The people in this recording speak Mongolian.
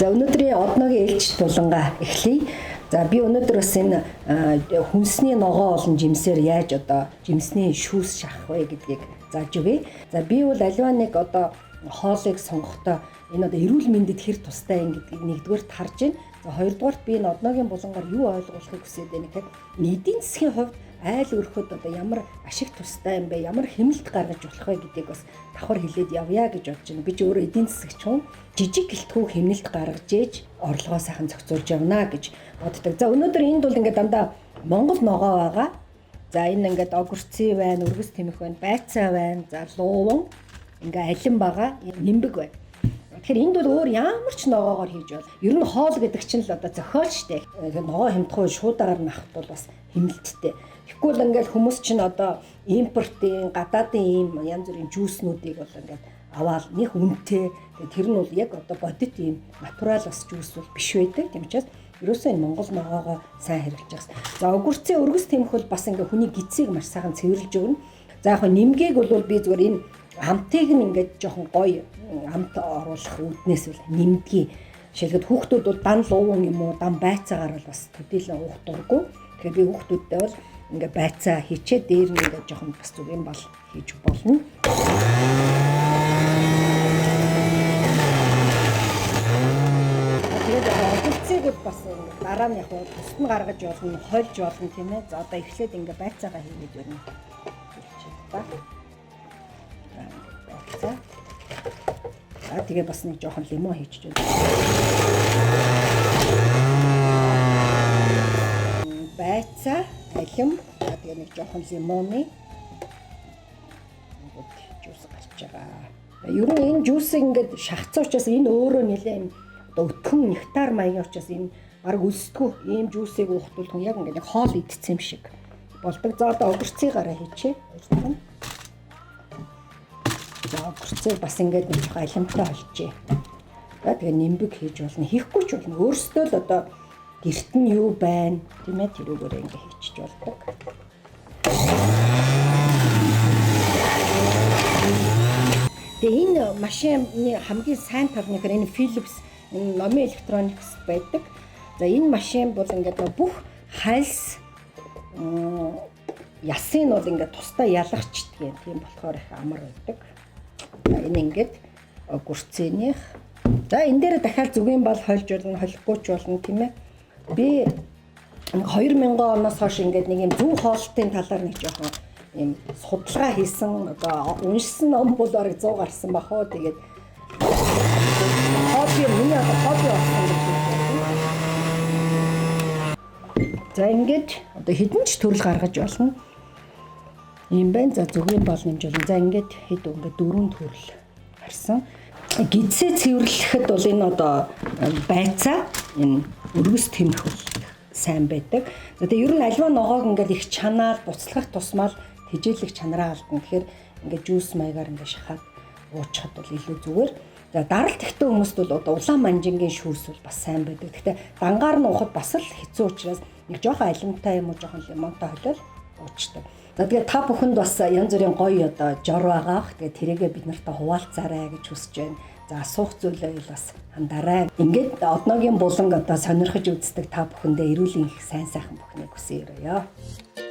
За өнөөдрийн одногийн ээлжит булангаа эхлэе. За би өнөөдөр бас энэ хүнсний ногоо олон жимсээр яаж одоо жимсний шүүс шахах вэ гэдгийг зааж өгье. За би бол аливаа нэг одоо хоолыг сонгохдоо энэ одоо эрүүл мэндэд хэр тустай юм гэдгийг нэгдүгээрт харж байна. За хоёрдугаарт би энэ одногийн булангаар юу ойлгуулахыг хүсээд байна гэхээр эдийн засгийн хувьд айл өрхөд одоо ямар ашиг тустай юм бэ, ямар хэмнэлт гаргаж болох вэ гэдгийг бас давхар хэлээд явъя гэж бодож байна. Би ч өөрөө эдийн засагч хүн, жижиг гэлтгүү хэмнэлт гаргаж ээж орлогоо сайхан зохицуулж явна гэж боддог. За өнөөдөр энд бол ингээд дандаа Монгол ногоо байгаа. За энэ ингээд огурци байна, өргөс тэмэх байна, байцаа байна, за лууван, ингээ алим байгаа, нимбэг байна. Тэгэхээр энд бол өөр ямар ч ногоогоор хийж бол. Ер нь хоол гэдэг чинь л одоо зохиол штэ. Тэгэхээр ногоо хямдхан шуудагаар нь авах бол бас хэмнэлттэй. Тэгэхгүй л ингээл хүмүүс чинь одоо импортын, гадаадын ийм янз бүрийн жүүснүүдийг бол ингээд аваад них үнэтэй. Тэр нь бол яг одоо бодит ийм натурал бас жүүс бол биш байдаг. Тийм учраас ерөөсөө энэ Монгол ногоогоо сайн хэрэглэж байгаа. За огурцын өргөс тэмх бол бас ингээ хүний гидсийг маш сайхан цэвэрлж өгнө. За яг нэмгийг бол би зүгээр энэ амтыг нь ингээд жоохон гоё амт оруулах үүднээс бол нэмдгийг. Жишээлбэл хүүхдүүд бол дан лууван юм уу, дан байцаагаар бол бас төдийлөн уух дурггүй. Тэгэхээр би хүүхдүүдтэй бол ингээ байцаа хийчээ дээр нь ингээ жоохон бас зүг юм бол хийж болно. Тэгээд огурцыг бол бас ингээ дараа нь яг тусад нь гаргаж болно, хольж болно тийм ээ. За одоо эхлээд ингээ байцаагаа хийгээд өрнө. Та. Байцаа. За тэгээ бас нэг жоохон лимон хийчих байна. Байцаа, алим, тэгээ нэг жоохон лимоны ингээд жуус гарч байгаа. Ер нь энэ жуусыг ингээд шахацсан учраас энэ өөрөө нэлээ юм одоо өтгөн нектар маягийн учраас энэ бараг өлсдгөө ийм жуусыг уухт бол хүн яг ингээд нэг хоол идсэн юм шиг болдог. За одоо огурцыгаараа хийчихье. За огурцыг бас ингээд нэг жоохон алимтай холжээ. За тэгээ нимбэг хийж болно. Хийхгүй ч болно. Өөрсдөө л одоо гэрт нь юу байна тийм ээ тэрүүгээрээ ингээд хийчих болдог. Тэгээ энэ машины хамгийн сайн тал нь гэхээр энэ Philips энэ номын electronics байдаг. За энэ машин бол ингээд бүх хальс ясын бол ингээд тусдаа ялгачдаг юм. Тийм болохоор их амар байдаг. За энэ ингээд огурцынийх. За энэ дээр дахиад зүгийн бал хольж болно, холихгүй ч болно тийм ээ. Би 2000 оноос хойш ингээд нэг юм зөв хоолтын талаар нэг жоохон юм судалгаа хийсэн. Одоо уншсан ном бол бараг 100 гарсан бах уу. Тэгээд хобби миний одоо хобби болсон гэж хэлж байна. За ингээд одоо хэдэн ч төрөл гаргаж болно. Ийм байна. За зүгийн бол нэмж болно. За ингээд хэд ингээд 4 төрөл гарсан. Гидсээ цэвэрлэхэд бол энэ одоо байцаа энэ өргөс тэмх бол сайн байдаг. За тэгээ ер нь аливаа ногоог ингээд их чанаал буцалгах тусмал тэжээлэх чанараа алдна. Тэгэхээр ингээд жуус маягаар ингээд шахаад уучхад бол илүү зүгээр. За даралт ихтэй хүмүүст бол одоо улаан манжингийн шүүс бол бас сайн байдаг. Гэхдээ дангаар нь уухад бас л хэцүү учраас нэг жоохон алимтай юм уу жоохон лимонтой холиол уучдаг. За тэгээ та бүхэнд бас янз бүрийн гоё одоо жор байгаа. Тэгээ тэрийгээ бид нартай хуваалцаарай гэж хүсэж байна. За асуух зүйлээ бас хандарай. Ингээд одногийн буланг одоо сонирхож үздэг та бүхэндээ эрүүл энх сайн сайхан бүхнийг хүсье өрөөё.